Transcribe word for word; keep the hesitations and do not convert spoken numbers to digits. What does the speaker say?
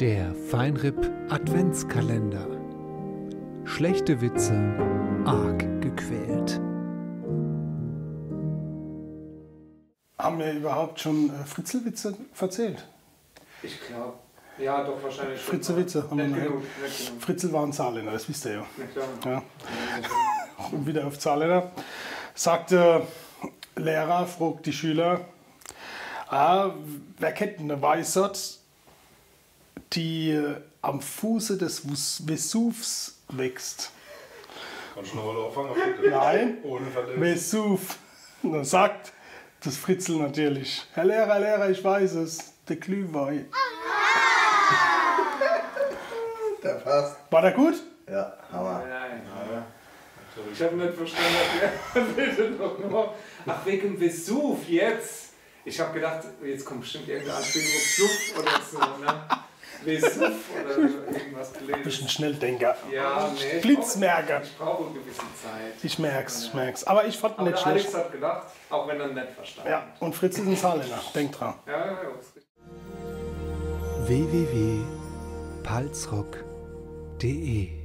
Der Fine R I P Adventskalender. Schlechte Witze arg gequält. Haben wir überhaupt schon äh, Fritzelwitze verzählt? Ich glaube. Ja, doch, wahrscheinlich. Fritzewitze haben wir Nicht noch. Genug, nicht genug. Fritzel war ein Saarländer, das wisst ihr ja. Na klar. Ja. Und wieder auf Saarländer. Sagt der Lehrer, fragt die Schüler, ah, wer kennt eine Weißsort, die äh, am Fuße des Ves- Vesuvs wächst? Kannst du nochmal anfangen, bitte? Nein, Ohne Verletzung. Vesuv. Und dann sagt das Fritzel natürlich, Herr Lehrer, Herr Lehrer, ich weiß es, der Glühwein. Der passt. War der gut? Ja, Hammer. Nein, nein. Ich habe nicht verstanden, was der bitte noch mal. Ach, wegen Vesuv jetzt. Ich habe gedacht, jetzt kommt bestimmt irgendeine Anspielung auf Suff oder so, ne? Vesuv oder irgendwas Bisschen gelesen. Schnelldenker. Ja, nee. ich Blitzmerker. brauche- Ich brauche eine gewisse Zeit. Ich merk's, ich merk's. Aber ich fand ihn Aber nicht der Alex schlecht. Hat gedacht, auch wenn er nicht verstanden Ja, und Fritzel ist ein Saarländer, denk dran. Ja, ja, ja. www.palzrock.de